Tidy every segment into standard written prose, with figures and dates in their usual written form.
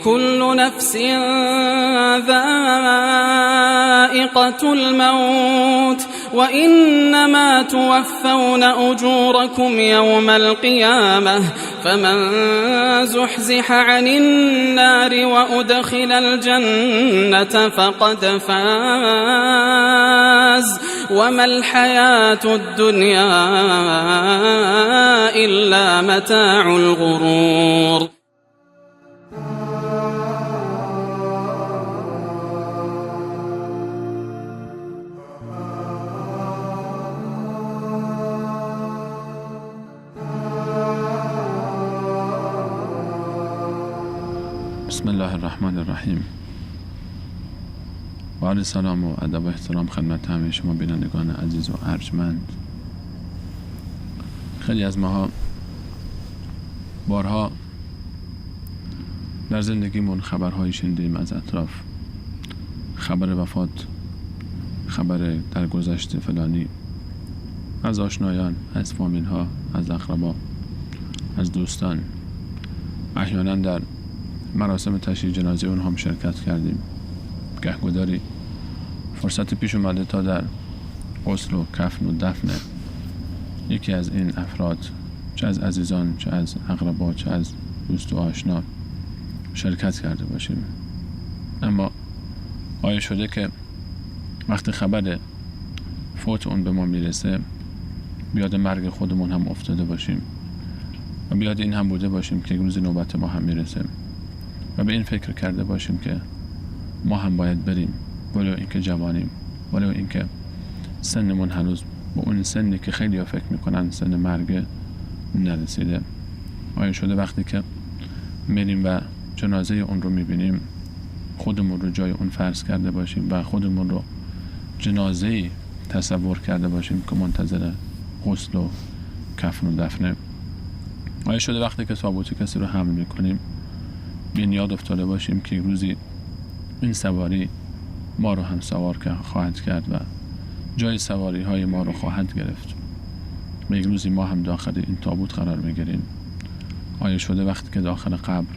كل نفس ذائقة الموت وإنما توفون أجوركم يوم القيامة فمن زحزح عن النار وأدخل الجنة فقد فاز وما الحياة الدنيا إلا متاع الغرور. بسم الله الرحمن الرحیم. با عرض سلام و ادب و احترام خدمت همه شما بینندگان عزیز و ارجمند. خیلی از ماها بارها در زندگیمون خبرهایی شنیدیم از اطراف، خبر وفات، خبر درگذشت فلانی، از آشنایان، از فامیلها، از اقربا، از دوستان. احیانا در مراسم تشییع جنازه اون هم شرکت کردیم. گهگداری فرصت پیش اومده تا در غسل و کفن و دفن یکی از این افراد، چه از عزیزان، چه از اقربا، چه از دوست و آشنا، شرکت کرده باشیم. اما آیا شده که وقتی خبر فوت اون به ما میرسه بیاد مرگ خودمون هم افتاده باشیم و بیاد این هم بوده باشیم که روز نوبت ما هم میرسه و به این فکر کرده باشیم که ما هم باید بریم، ولو اینکه جوانیم، ولو اینکه سنمون هنوز به اون سنی که خیلی ها فکر میکنن سن مرگ نرسیده. آیا شده وقتی که میریم و جنازه اون رو میبینیم خودمون رو جای اون فرض کرده باشیم و خودمون رو جنازه‌ای تصور کرده باشیم که منتظر غسل و کفن و دفنه؟ آیا شده وقتی که تابوت کسی رو حمل میکنیم به این یاد افتاده باشیم که روزی این سواری ما رو هم سوار خواهد کرد و جای سواری های ما رو خواهد گرفت و یک روزی ما هم داخل این تابوت قرار میگیریم؟ آیا شده وقتی که داخل قبر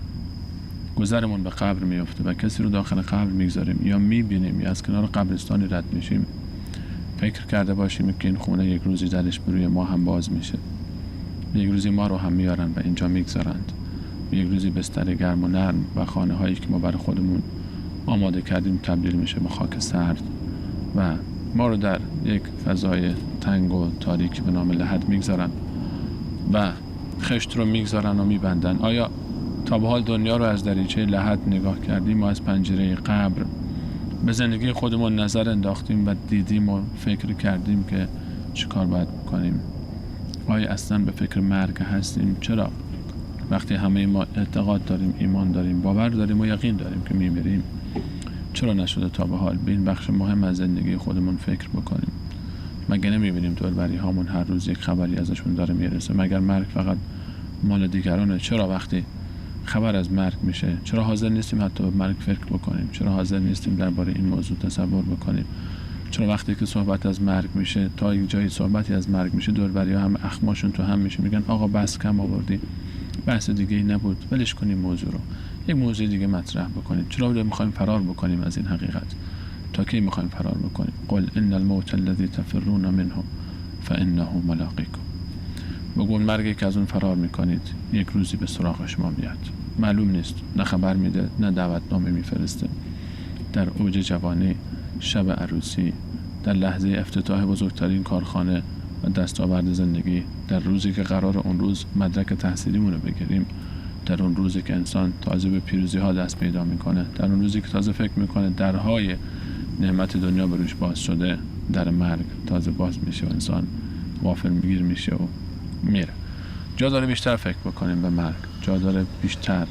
گذرمون به قبر میفته و کسی رو داخل قبر میگذاریم یا میبینیم یا از کنار قبرستانی رد میشیم فکر کرده باشیم که این خونه یک روزی درش به روی ما هم باز میشه، یک روزی ما رو هم میارن و اینجا میگذارند، یک روزی بستر گرم و نرم و خانه هایی که ما برای خودمون آماده کردیم تبدیل میشه به خاک سرد و ما رو در یک فضای تنگ و تاریک به نام لحد میگذارن و خشت رو میگذارن و میبندن. آیا تا به حال دنیا رو از دریچه لحد نگاه کردیم و از پنجره قبر به زندگی خودمون نظر انداختیم و دیدیم و فکر کردیم که چی کار باید بکنیم؟ آیا اصلا به فکر مرگ هستیم؟ چرا وقتی همه ما اعتقاد داریم، ایمان داریم، باور داریم و یقین داریم که میمیریم، چرا نشده تا به حال به این بخش مهم از زندگی خودمون فکر بکنیم؟ مگه نمیبینیم دوربری هامون هر روز یک خبری ازشون داره میرسه؟ مگر مرگ فقط مال دیگرانه؟ چرا وقتی خبر از مرگ میشه چرا حاضر نیستیم حتی به مرگ فکر بکنیم؟ چرا حاضر نیستیم درباره این موضوع تصور بکنیم؟ چرا وقتی که صحبت از مرگ میشه تا یک جایی صحبتی از مرگ میشه دوربری ها هم اخماشون تو هم میشه، میگن آقا بس کم آوردی، بحث دیگه ای نبود، ولش کنیم موضوع رو، یک موضوع دیگه مطرح بکنیم. چرا میخوایم فرار بکنیم از این حقیقت؟ تا کی میخوایم فرار بکنیم؟ قل ان الموت الذی تفرون منه فانه ملاقیکم. بگو مرگی که از اون فرار میکنید یک روزی به سراغ شما میاد. معلوم نیست، نه خبر میده نه دعوتنامه میفرسته. در اوج جوانی، شب عروسی، در لحظه افتتاح بزرگترین کارخانه و دستاورد زندگی، در روزی که قرار اون روز مدرک تحصیلیمون رو بگیریم، در اون روزی که انسان تازه به پیروزی ها دست پیدا میکنه، در اون روزی که تازه فکر میکنه درهای نعمت دنیا به روش باز شده، در مرگ تازه باز میشه و انسان غافل میگیر میشه و میره. جا داره بیشتر فکر بکنیم به مرگ، جا داره بیشتر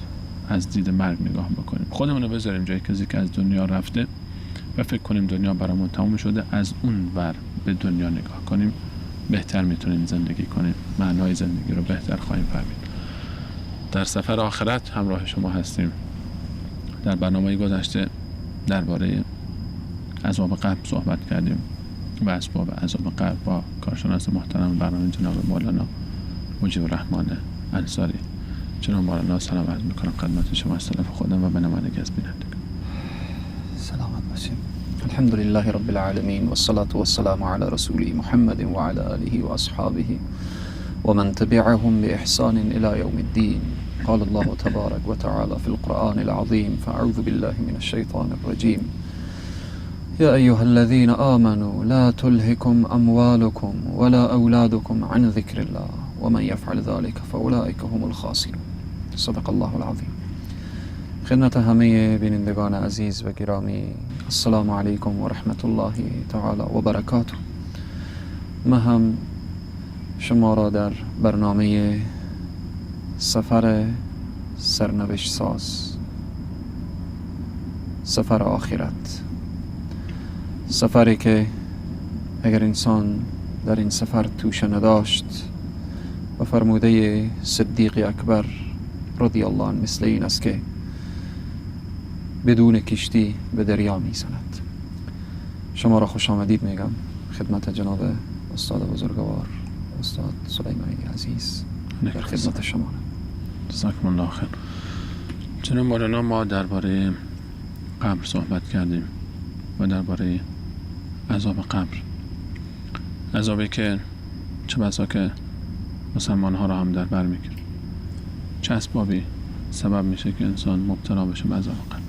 از دید مرگ نگاه بکنیم، خودمون رو بذاریم جای کسی که از دنیا رفته و فکر کنیم دنیا برامون تموم شده، از اون ور به دنیا نگاه کنیم، بهتر میتونیم زندگی کنیم، معنای زندگی رو بهتر خواهیم فهمید. در سفر آخرت همراه شما هستیم. در برنامه گذشته درباره عذاب قبر صحبت کردیم و اسباب عذاب قبر با کارشناس محترم برنامه جناب مولانا مجیب الرحمن انصاری. جناب مولانا سلام عرض میکنم خدمت شما از طرف خودم و به نمایندگی از بینندگان. سلامت باشیم. الحمد لله رب العالمین والصلاة والسلام على رسوله محمد وعلى آله وأصحابه ومن تبعهم بإحسان إلى يوم الدين. قال الله تبارك وتعالى في القرآن العظيم: فأعوذ بالله من الشيطان الرجيم. يا أيها الذين آمنوا لا تلهكم أموالكم ولا أولادكم عن ذكر الله ومن يفعل ذلك فأولئك هم الخاسرون. صدق الله العظیم. خدمت همه بینندگان عزیز و گرامی، السلام علیکم و رحمت الله تعالی و برکاته. من هم شما را در برنامه سفر سرنوشت ساز، سفر آخرت، سفری که اگر انسان در این سفر توشه نداشت و فرموده صدیق اکبر رضی الله عنه مثل این است که بدون کشتی به دریا میزند. شما را خوش آمدید میگم خدمت جناب استاد بزرگوار، استاد سلیمانی عزیز، در خدمت شما. جزاکم الله خیر. جناب مولانا، ما درباره قبر صحبت کردیم و درباره عذاب قبر، عذابی که چه بسا که مسلمان ها را هم در بر میگیره. چه اسبابی سبب میشه که انسان مبتلا بشه به عذاب قبر؟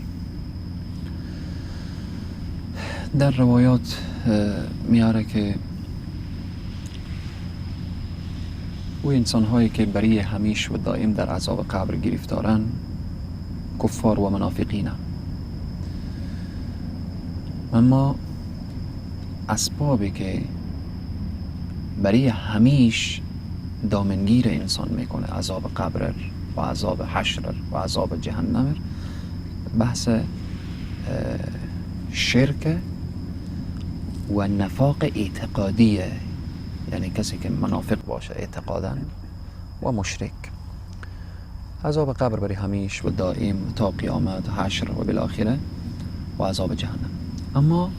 در روایات میاره که او انسان هایی که برای همیش و دائم در عذاب قبر گرفتارن کفار و منافقین، اما اسبابی که برای همیش دامنگیر انسان میکنه عذاب قبر و عذاب حشر و عذاب جهنم، بحث شرک و نفاق اعتقادیه، یعنی کسی که منافق باشه اعتقاداً و مشرک. عذاب قبر برای همیش و دائم تا قیامت، حشر و بالاخره و عذاب جهنم. اما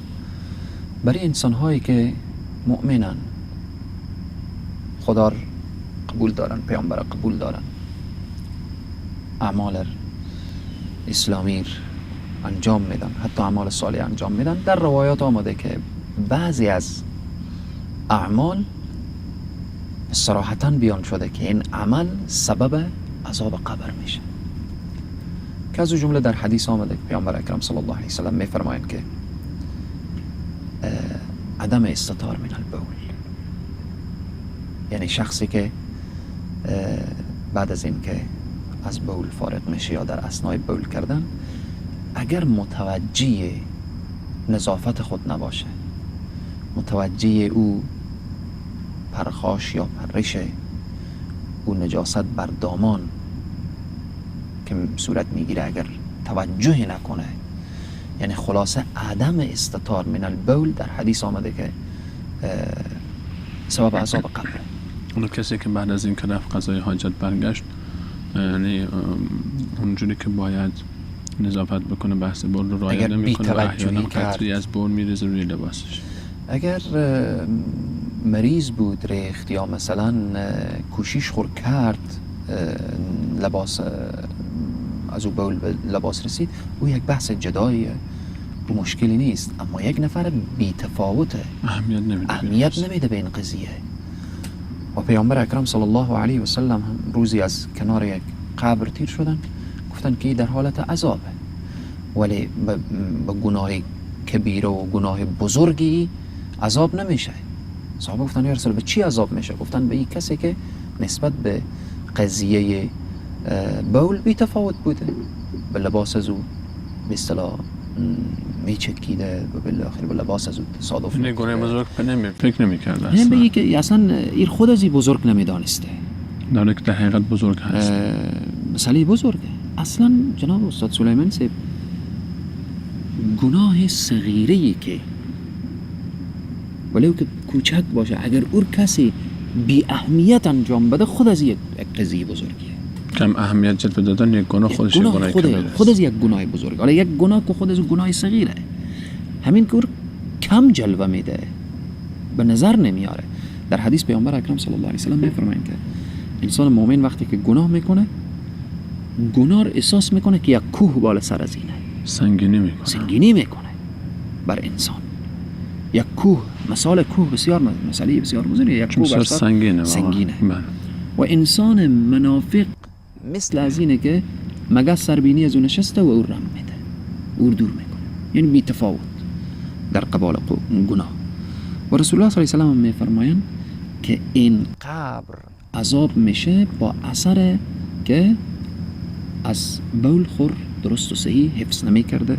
برای انسانهایی که مؤمنن، خدا قبول دارن، پیامبر قبول دارن، اعمال اسلامی انجام میدن، حتی اعمال صالح انجام میدن، در روایات آمده که بعضی از اعمال صراحتاً بیان شده که این عمل سبب عذاب قبر میشه، که از جمله در حدیث آمده که پیامبر اکرم صلی الله علیه وسلم میفرمایند که عدم استتار من البول، یعنی شخصی که بعد از این که از بول فارغ میشه یا در اثنای بول کردن اگر متوجه نظافت خود نباشه، متوجه او پرخاش یا پرش او نجاست بر دامان که صورت میگیره اگر توجه نکنه، یعنی خلاصه عدم استتار من البول در حدیث آمده که سبب عذاب قبر. اون کسی که بعد از این که رفت قضای حاجت برگشت، یعنی اونجوری که باید نظافت بکنه بحث بول رو رعایت نمی‌کنه و احیانا قطری از بول میریزه روی لباسش. اگر مریض بود ریخت یا مثلا کوشش خور کرد لباس از او بول به لباس رسید، او یک بحث جداییه، او مشکلی نیست. اما یک نفر بی تفاوته، اهمیت نمیده به این قضیه. و پیامبر اکرم صلی الله علیه و سلم هم روزی از کنار یک قبر تیر شدن، گفتن که در حالت عذابه، ولی به گناه کبیره و گناه بزرگی عذاب نمیشه. صحابه گفتن یا رسول به چی عذاب میشه؟ گفتن به این کسی که نسبت به قضیه بول بی تفاوت بوده، به لباس از او به اصطلاح میچکیده و بالاخره به لباس از او تصادف میکنه. گناه بزرگ فکر نمی‌کرده اصلا، به که اصلا این خود از این بزرگ نمیدانسته، در حالی که در حقیقت بزرگ هست، مسئله بزرگه. اصلا جناب استاد سلیمان صاحب، گناه صغیره‌ای که ولو که کوچک باشه، اگر اور کسی بی اهمیت انجام بده، خود از یک قضیه بزرگیه. کم اهمیت جلوه دادن یک گناه خودش گناه کبیره است. خود از یک گناه بزرگ. حالا یک گناه که خود از گناه صغیره، همین که اور کم جلوه میده، به نظر نمیاره. در حدیث پیامبر اکرم صلی الله علیه و سلم میفرمایند که انسان مؤمن وقتی که گناه میکنه گناه احساس میکنه که یک کوه بالا سر از اینه، سنگینی میکنه، سنگینی میکنه بر انسان. یک کوه، مثال کوه بسیار مسئله بسیار مزنه، یک کوه بر سر سنگینه، سنگینه. و انسان منافق مثل از اینه که مگس سربینی از اون نشسته و او رم میده، او دور میکنه، یعنی بی تفاوت در قبال گناه. و رسول الله صلی الله علیه و سلم میفرمایند که این قبر عذاب میشه با اثر که از بول خور درست و صحیح حفظ نمی کرده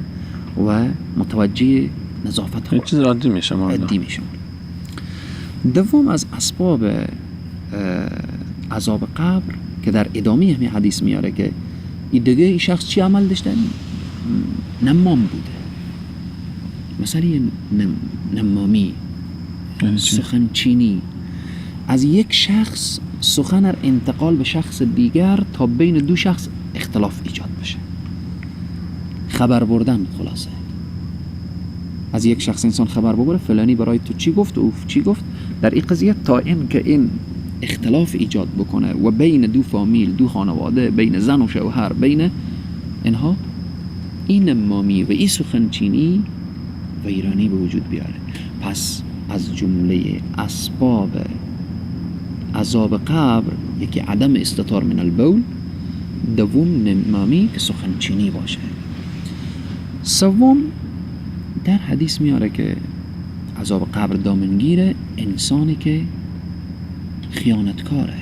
و متوجه نظافت خور، چیز عادی میشه، عادی میشه. دوم از اسباب عذاب قبر که در ادامه همین حدیث میاره که این دیگه این شخص چی عمل داشته؟ نمام بوده. مسئله نمامی، سخنچینی، از یک شخص سخن انتقال به شخص دیگر تا بین دو شخص اختلاف ایجاد بشه، خبر بردن. خلاصه از یک شخص انسان خبر ببره فلانی برای تو چی گفت و او چی گفت در این قضیه، تا این که این اختلاف ایجاد بکنه و بین دو فامیل، دو خانواده، بین زن و شوهر، بین اینها این نمامی و این سخنچینی و ایرانی به وجود بیاره. پس از جمله اسباب عذاب قبر یکی عدم استتار من البول، دوم نمامی که سخنچینی باشه. سوم در حدیث میاره که عذاب قبر دامنگیره انسانی که خیانتکاره،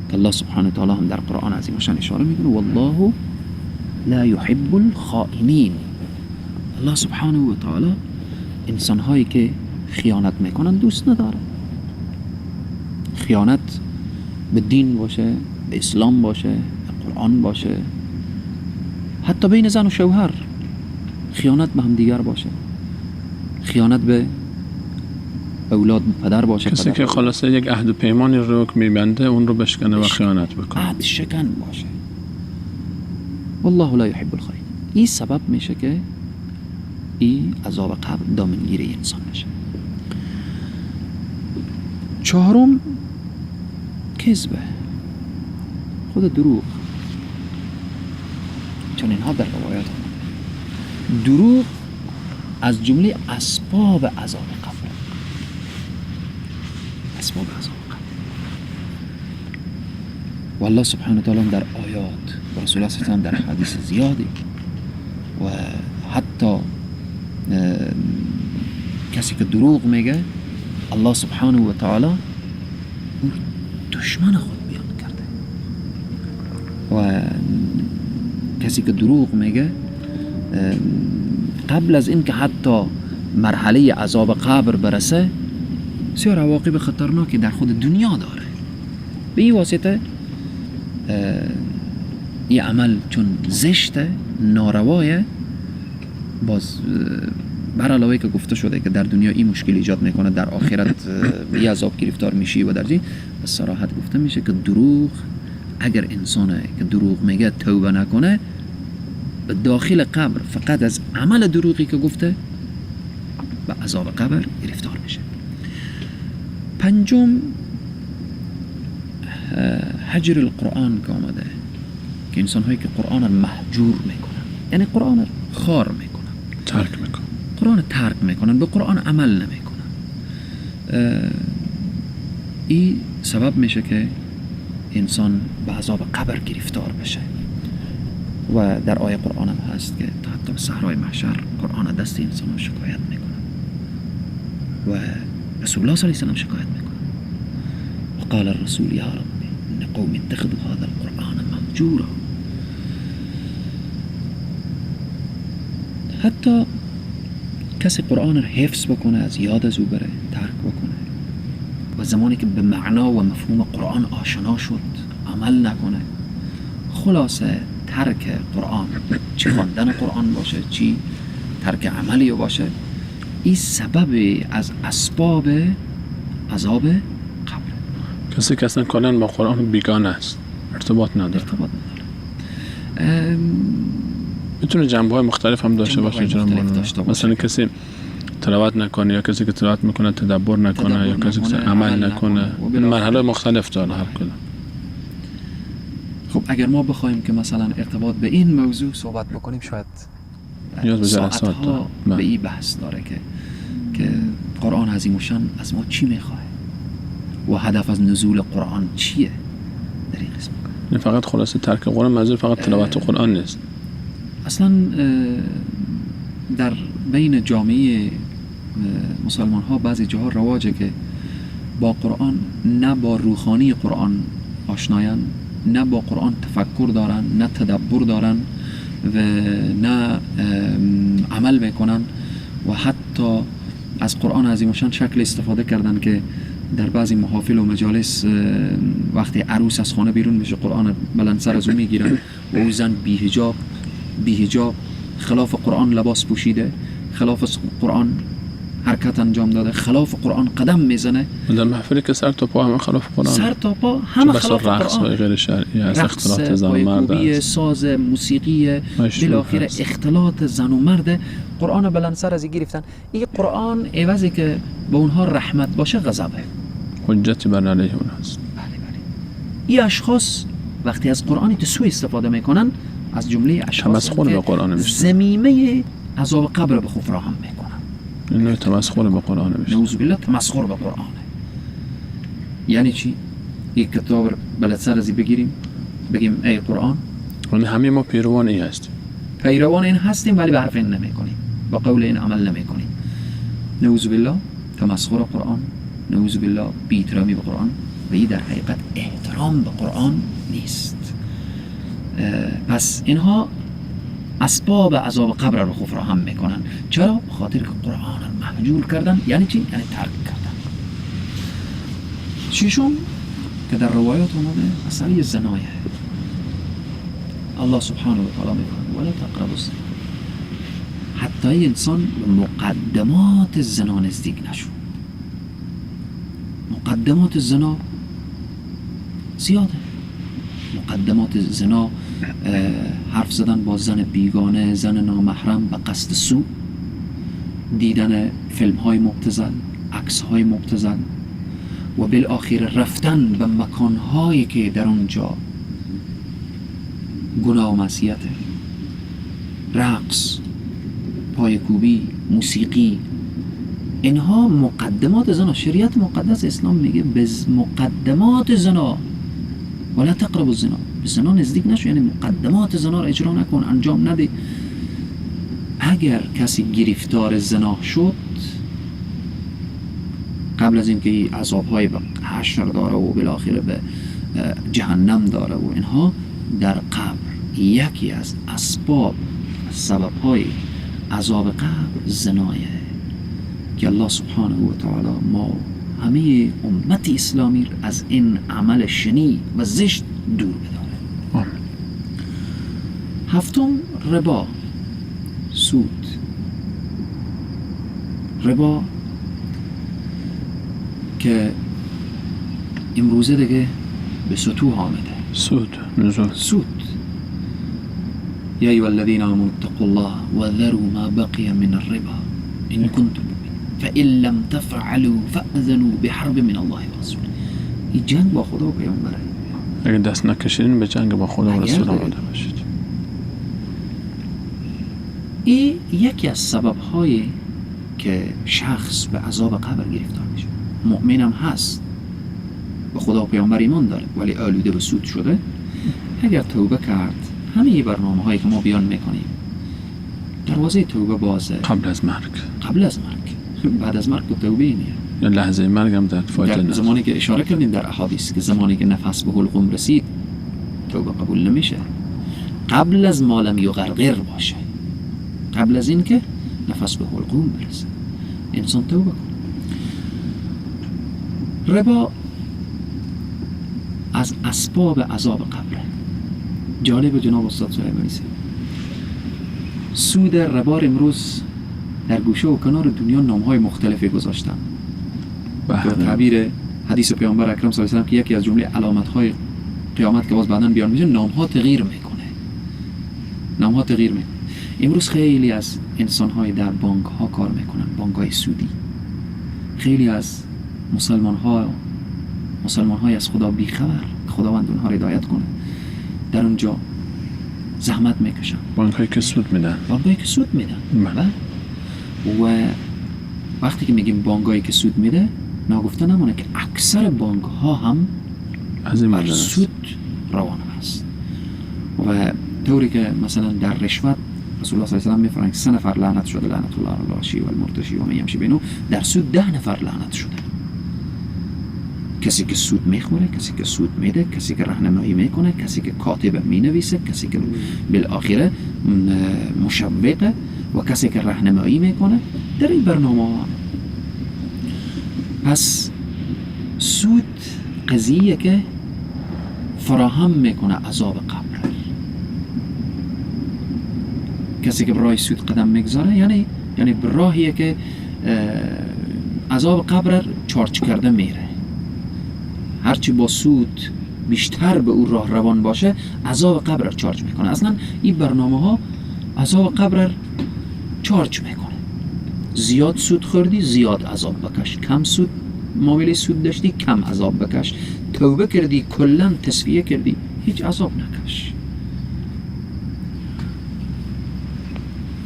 که الله سبحانه و تعالی هم در قرآن عظیم شان اشاره میکنه، والله لا يحب الخائنین. الله سبحانه و تعالی انسانهایی که خیانت میکنن دوست نداره. خیانت به دین باشه، به اسلام باشه، به قرآن باشه، حتی بین زن و شوهر خیانت به هم دیگر باشه، خیانت به اولاد پدر باشه، کسی که خلاصه یک عهد و پیمانی رو که میبنده اون رو بشکنه و خیانت بکنه، عهد شکن باشه. والله لا يحب الخائنین. این سبب میشه که این عذاب قبر دامنگیر انسان بشه. چهارم کذبه، خود دروغ. چون اینها در روایات آمده دروغ از جمله اسباب عذاب قبر، اسباب عذاب قبر. و الله سبحانه و تعالی در آیات و رسول الله صلی الله علیه و در حدیث زیادی و حتی کسی که دروغ میگه الله سبحانه و تعالی او دشمن خود بیان کرده. و کسی که دروغ میگه قبل از اینکه حتی مرحله عذاب قبر برسه بسیار عواقب خطرناکی در خود دنیا داره. به این واسطه این عمل چون زشته، ناروایه، باز بر علاوه که گفته شده که در دنیا این مشکل ایجاد میکنه، در آخرت به یه عذاب گرفتار میشی و در جی به صراحت گفته میشه که دروغ، اگر انسانه که دروغ میگه توبه نکنه به داخل قبر فقط از عمل دروغی که گفته به عذاب قبر گرفتار میشه. پنجم هجر القرآن که آمده که انسان هایی که قرآن رو مهجور میکنن، یعنی قرآن رو خار میکنن، ترک میکنن، قرآن ترک میکنن، به قرآن عمل نمیکنن، این سبب میشه که انسان به عذاب قبر گرفتار بشه. و در آیه قرآن هم هست که تا حتی صحرای محشر قرآن دست انسان رو شکایت میکنه و رسول الله صلی الله علیه و سلم شکایت میکنه. وقال الرسول یا ربی ان قوم اتخذوا هذا القرآن مهجورا. حتی کسی قرآن رو حفظ بکنه، از یاد از او بره، ترک بکنه و زمانی که به معنا و مفهوم قرآن آشنا شد عمل نکنه، خلاصه ترک قرآن، چی خواندن قرآن باشه چی ترک عملی باشه، این سبب از اسباب عذاب قبر. کسی که اصلا کلاً با قرآن بیگانه است، ارتباط نداره، ارتباط نداره. میتونه جنبه‌های مختلف هم داشته باشه، مثلا کسی تلاوت نکنه یا کسی که تلاوت میکنه تدبر نکنه یا کسی که عمل نکنه، مرحله مختلف داره هر کدوم. خب اگر ما بخوایم که مثلا ارتباط به این موضوع صحبت بکنیم، شاید ساعتها به این بحث داره که قرآن عظیم الشان از ما چی میخواه و هدف از نزول قرآن چیه در این قسمت. نه فقط خلاصه ترک قرآن، منظور فقط تلاوت قرآن نیست. اصلا در بین جامعه مسلمان ها بعضی جاها رواجه که با قرآن، نه با روخانی قرآن آشنایان، نه با قرآن تفکر دارن، نه تدبر دارن و نه عمل میکنن و حتی از قرآن عظیم الشان شکل استفاده کردن که در بعضی محافل و مجالس وقتی عروس از خانه بیرون میشه قرآن بلند سر از او میگیرن و او زن بی‌حجاب خلاف قرآن لباس پوشیده، خلاف قرآن حرکت انجام داده، خلاف قرآن قدم میزنه. در محفلی که سر تا پا همه خلاف قرآن، سر تا پا همه خلاف قرآن، رقص غیر شرعی از اختلاط زن و مرد، ساز موسیقی، بالاخره اختلاط زن و مرد. قرآن بلند سر از گرفتن. این قرآن عوضی که به اونها رحمت باشه غضبه، حجت بر علیه اونهاست. بله بله. این اشخاص وقتی از قرآن تو سوء استفاده میکنن، از جمله اشخاص تمسخر به قرآن میشه، زمیمه عذاب قبر به خود فراهم میکنن. این تمسخر به قرآن میشه، نعوذ بالله تمسخر به قرآنه. یعنی چی؟ یک کتاب بلد سر ازی بگیریم بگیم ای قرآن، یعنی همه ما پیروان این هستیم، پیروان این هستیم، ولی به حرف این نمیکنیم، با قول این عمل نمیکنیم. نعوذ بالله تمسخر قرآن، نعوذ بالله بی احترامی به قرآن، و این در حقیقت احترام به قرآن نیست. پس اینها اسباب عذاب قبر رو فراهم میکنن. چرا؟ به خاطر که قرآن رو مهجور کردن. یعنی چی؟ یعنی ترک کردن. ششم که در روایات آمده مسئله زنایه. الله سبحانه و تعالی میفرماید ولا تقربوا الزنا، حتی انسان به مقدمات زنا نزدیک نشد. مقدمات زنا زیاده. مقدمات زنا حرف زدن با زن بیگانه، زن نامحرم به قصد سوء، دیدن فیلم های مبتذل، عکس های مبتذل و بالآخر رفتن به مکان هایی که در اونجا گناه و معصیت، رقص، پایکوبی، موسیقی، اینها مقدمات زنا. شریعت مقدس اسلام میگه به مقدمات زنا ولا تقربوا الزنا، به زنا نزدیک نشو، یعنی مقدمات زنا رو اجرا نکن، انجام نده. اگر کسی گرفتار زنا شد قبل از اینکه عذاب‌های به حشر داره و بالاخره به جهنم داره و اینها، در قبر یکی از اسباب سبب‌های عذاب قبر زنایه که الله سبحانه و تعالی ما همه امت اسلامی از این عمل شنیع و زشت دور بداره. هفتم ربا، سود. ربا که امروزه دیگه به سطوح آمده. سود، نزول سود. یا ایها الذین آمنوا اتقوا الله وذروا ما بقی من الربا ان کنتم مؤمنین فإن لم تفعلوا فأذنوا بحرب من الله ورسوله. این جنگ با خدا و پیامبره. اگر دست نکشیدین به جنگ با خدا و رسول آماده باشید. این یکی از سبب‌های که شخص به عذاب قبر گرفتار میشه. مؤمنم هست، به خدا و پیامبر ایمان داره، ولی آلوده به سود شده. اگر توبه کرد، همه برنامه هایی که ما بیان میکنیم، دروازه توبه بازه. قبل از مرگ. قبل از مرگ. بعد از مرگ توبه اینه. یا لحظه مرگ هم در فایده در زمانی که اشاره کردیم در احادیث که زمانی که نفس به حلقوم رسید توبه قبول نمیشه. قبل از مالم یغرغر باشه، قبل از این که نفس به حلقوم برسه انسان توبه کنه. ربا از اسباب عذاب قبره. جالب جناب استاد سلیمانی، سود ربا امروز در گوشه و کنار دنیا نام‌های مختلفی گذاشتن. به تعبیر حدیث پیامبر اکرم صلی الله علیه و سلم که یکی از جمله علامت‌های قیامت که باز بعداً بیان میشه، نام‌ها تغییر میکنه. نام‌ها تغییر میکنه. امروز خیلی از انسان‌های در بانک‌ها کار میکنن، بانک‌های سودی. خیلی از مسلمان‌های از خدا بیخبر، خداوند اونها رو هدایت کنه، در اونجا زحمت میکشن. بانک هایی که سود میدن. بانک هایی که سود میدن. و وقتی که میگیم بانک هایی که سود میده، ناگفته نمونه که اکثر بانک ها هم از این بر سود روان است. و طوری که مثلا در رشوت رسول الله صلی الله علیه و سلم میفرمایند 3 نفر لعنت شده، لعنت الله علی الراشی و المرتشی و من یمشی بینو. در سود 10 نفر لعنت شده. کسی که سود میخوره، کسی که سود میده، کسی که راهنمایی میکنه، کسی که کاتب مینویسه، کسی که بالاخره مشوقه و کسی که راهنمایی میکنه در این برنامه. پس سود قضیه که فراهم میکنه عذاب قبر. کسی که برای سود قدم میگذاره یعنی براهیه که عذاب قبر چارج کرده میره. هرچی با سود بیشتر به او راه روان باشه، عذاب قبر چارج میکنه. اصلا این برنامه ها عذاب قبر چارج میکنه. زیاد سود خوردی زیاد عذاب بکش، کم سود معامله سود داشتی کم عذاب بکش، توبه کردی کلا تصفیه کردی هیچ عذاب نکش.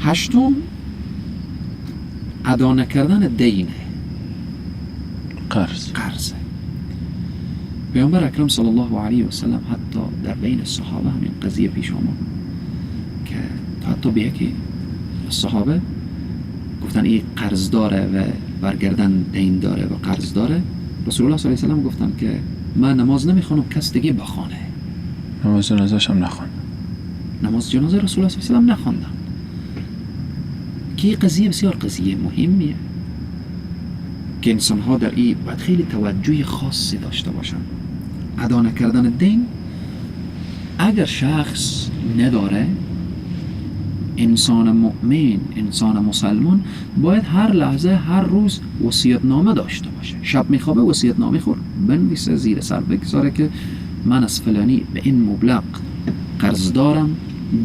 هشتم، ادا نکردن دینه، قرض. پیامبر اکرم صلی الله علیه و سلم حتی در بین صحابه همین قضیه پیش آمد که حتی به یکی صحابه گفتن این قرض داره و برگردن دین داره و قرض داره. رسول الله صلی الله علیه و سلم گفتن که من نماز نمیخوانم کس دیگه بخوانه. نماز جنازه هم نخوان. نماز جنازه رسول الله صلی الله علیه و سلم نخواندن. که قضیه بسیار قضیه مهمیه که انسان ها در این باید خیلی توجه خاصی داشته باشن. ادا نکردن دین، اگر شخص نداره، انسان مؤمن، انسان مسلمان باید هر لحظه هر روز وصیت نامه داشته باشه. شب میخوابه وصیت نامه خور بنویسه، زیر سر بگذاره که من از فلانی به این مبلغ قرض دارم،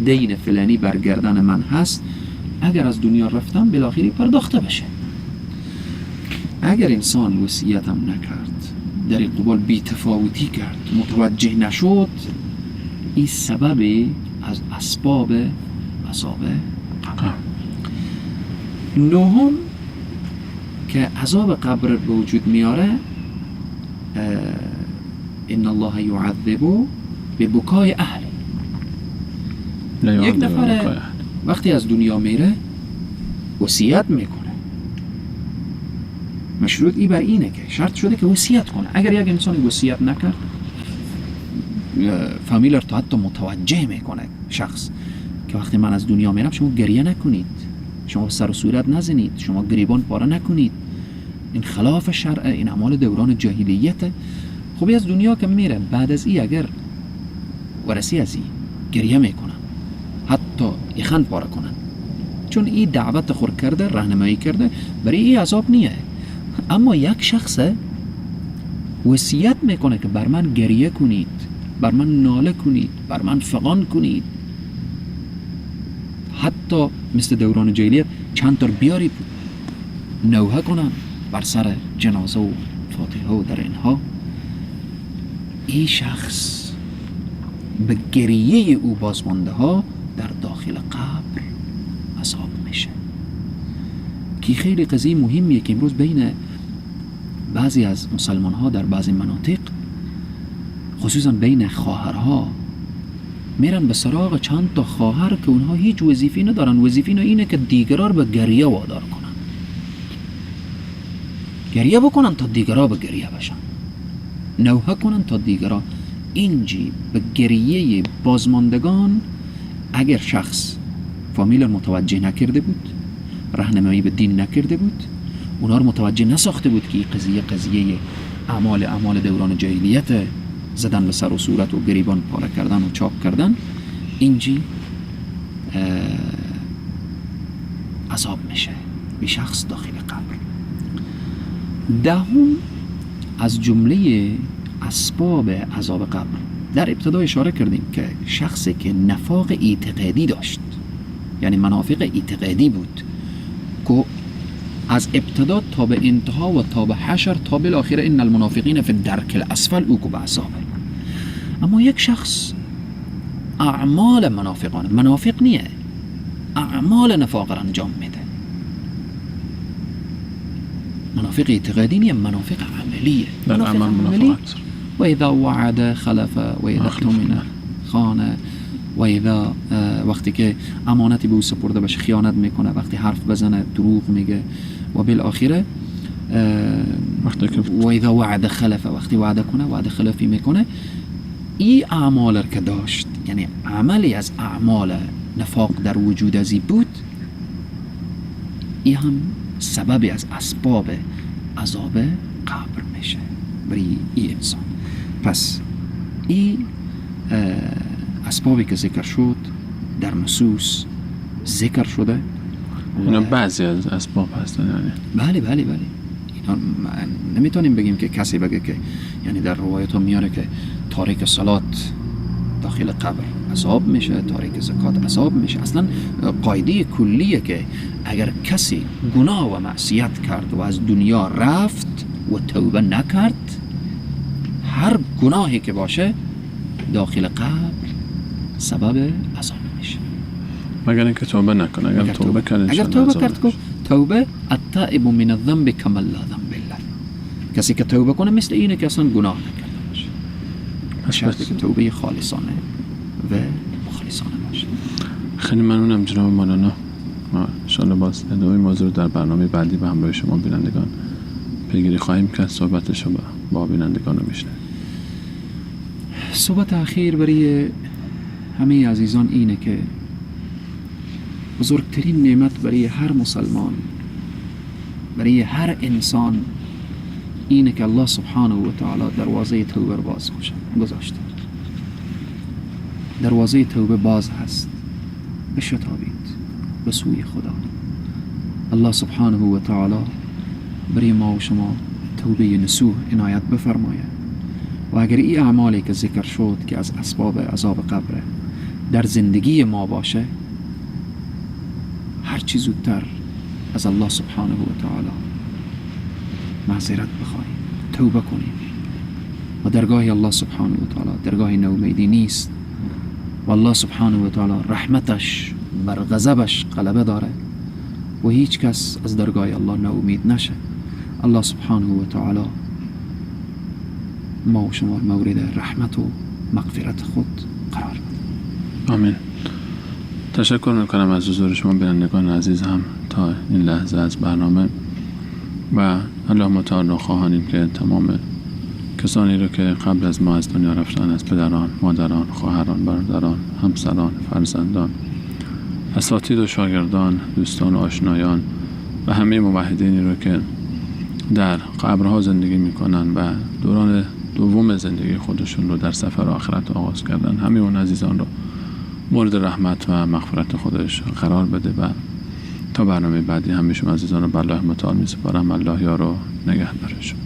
دین فلانی برگردن من هست، اگر از دنیا رفتم بالاخره پرداخته بشه. اگر انسان وصیتم نکرد، در این قبال بی تفاوتی کرد، متوجه نشد، این سبب از اسباب عذاب قبر. نهم که عذاب قبر به وجود میاره، ان الله یعذب ببکای اهله. یک نفر وقتی از دنیا میره وصیت میکنه، مشروط ای بر اینه که شرط شده که وصیت کنه. اگر یک انسانی وصیت نکرد، فامیل رو حتی متوجه میکنه شخص که وقتی من از دنیا میرم شما گریه نکنید، شما سر و صورت نزنید، شما گریبان پاره نکنید، این خلاف شرع، این اعمال دوران جاهلیته. خب از دنیا که میره بعد از ای اگر ورسی از ای گریه میکنن، حتی یخن پاره کنن، چون ای دعوت خور کرده، راهنمایی کرده، برای ای عذاب نیه. اما یک شخص وصیت میکنه که بر من گریه کنید، بر من ناله کنید، بر من فغان کنید، حتی مثل دوران جاهلیت چند تا بیاری نوحه کنن بر سر جنازه و فاتحه و در اینها. این شخص به گریه او بازمانده ها در داخل قبر عذاب میشه. که خیلی قضیه مهمیه که امروز بین بعضی از مسلمان ها در بعضی مناطق، خصوصا بین خواهرها، میرن به سراغ چند تا خواهر که اونها هیچ وظیفه‌ای ندارن. وظیفه اینه که دیگران به گریه وادار کنن، گریه بکنن تا دیگران به گریه بشن، نوحه کنن تا دیگران. اینجی به گریه بازماندگان اگر شخص فامیل متوجه نکرده بود، راهنمایی به دین نکرده بود، اونا رو متوجه نساخته بود که این قضیه قضیه اعمال دوران جاهلیت، زدن به سر و صورت و گریبان پاره کردن و چاک کردن، اینجی عذاب میشه به شخص داخل قبر. دهم از جمله اسباب عذاب قبر، در ابتدا اشاره کردیم که شخصی که نفاق اعتقادی داشت، یعنی منافق اعتقادی بود، که از ابتدا تا به انتها و تا به حشر تا بالاخره ان المنافقین فی الدرک الاسفل، او که به عذابه. اما یک شخص اعمال منافقان، منافق نیه، اعمال نفاق را انجام میده. منافق اعتقادی نیه، منافق عملیه. منافق عملی و اذا وعد خلف و اذا اؤتمن خانه و اذا وقتی که امانتی به او سپرده باشه خیانت میکنه، وقتی حرف بزنه دروغ میگه و بالاخره و اذا وعد خلف، وقتی وعده کنه وعده خلافی میکنه. این اعمال که داشت، یعنی عملی از اعمال نفاق در وجود ازی بود، این هم سببی از اسباب عذاب قبر میشه برای این انسان. پس این اسبابی که ذکر شد در نصوص ذکر شده، اینا بعضی از اسباب هستن یعنی. بله بله بله، اینا نمیتونیم بگیم که کسی بگه که، یعنی در روایت ها میاره که تارک صلات داخل قبر عذاب میشه، تارک زکات عذاب میشه. اصلا قاعده کلیه که اگر کسی گناه و معصیت کرد و از دنیا رفت و توبه نکرد، هر گناهی که باشه داخل قبر سبب عذاب میشه، مگر اینکه توبه نکنه. اگر توبه کرد، اگر توبه کرد، توبه التائب من الذنب کما لا ذنب له، کسی که توبه کنه مثل اینه که اصلا گناه نکرده باشه، شرطی که توبه خالصانه و مخلصانه باشه. خیلی ممنونم جناب مولانا. ما انشاءالله باز ادامه موضوع در برنامه بعدی به همراه شما بینندگان پیگیری خواهیم کرد. صحبت شما با بینندگان رو میشنویم. صحبت اخیر برای همه عزیزان اینه که بزرگترین نعمت برای هر مسلمان، برای هر انسان اینه که الله سبحانه و تعالی دروازه توبه رو باز گذاشته. دروازه توبه باز هست، بشتابید به سوی خدا. الله سبحانه و تعالی برای ما و شما توبه نصوح عنایت بفرماید و اگر این اعمالی که ذکر شد که از اسباب عذاب قبره در زندگی ما باشه، هر چی زودتر از الله سبحانه و تعالی معذرت بخواهیم، توبه کنیم و درگاه الله سبحانه و تعالی درگاه نومیدی نیست و الله سبحانه و تعالی رحمتش بر غضبش غلبه داره و هیچ کس از درگاه الله ناامید نشه. الله سبحانه و تعالی ما و شما مورد رحمت و مغفرت خود قرار بده. آمین. تشکر میکنم از حضور شما بینندگان عزیز هم تا این لحظه از برنامه و الله متعال رو خواهانیم که تمام کسانی رو که قبل از ما از دنیا رفتن، از پدران، مادران، خواهران، برادران، همسران، فرزندان، اساتید و شاگردان، دوستان و آشنایان و همه موحدینی رو که در قبرها زندگی میکنن و دوران دوم زندگی خودشون رو در سفر آخرت آغاز کردن، همه اون عزیزان رو مورد رحمت و مغفرت خودش قرار بده و تا برنامه بعدی همه شما عزیزان رو به الله متعال میسپارم. الله یار و نگهدارشون.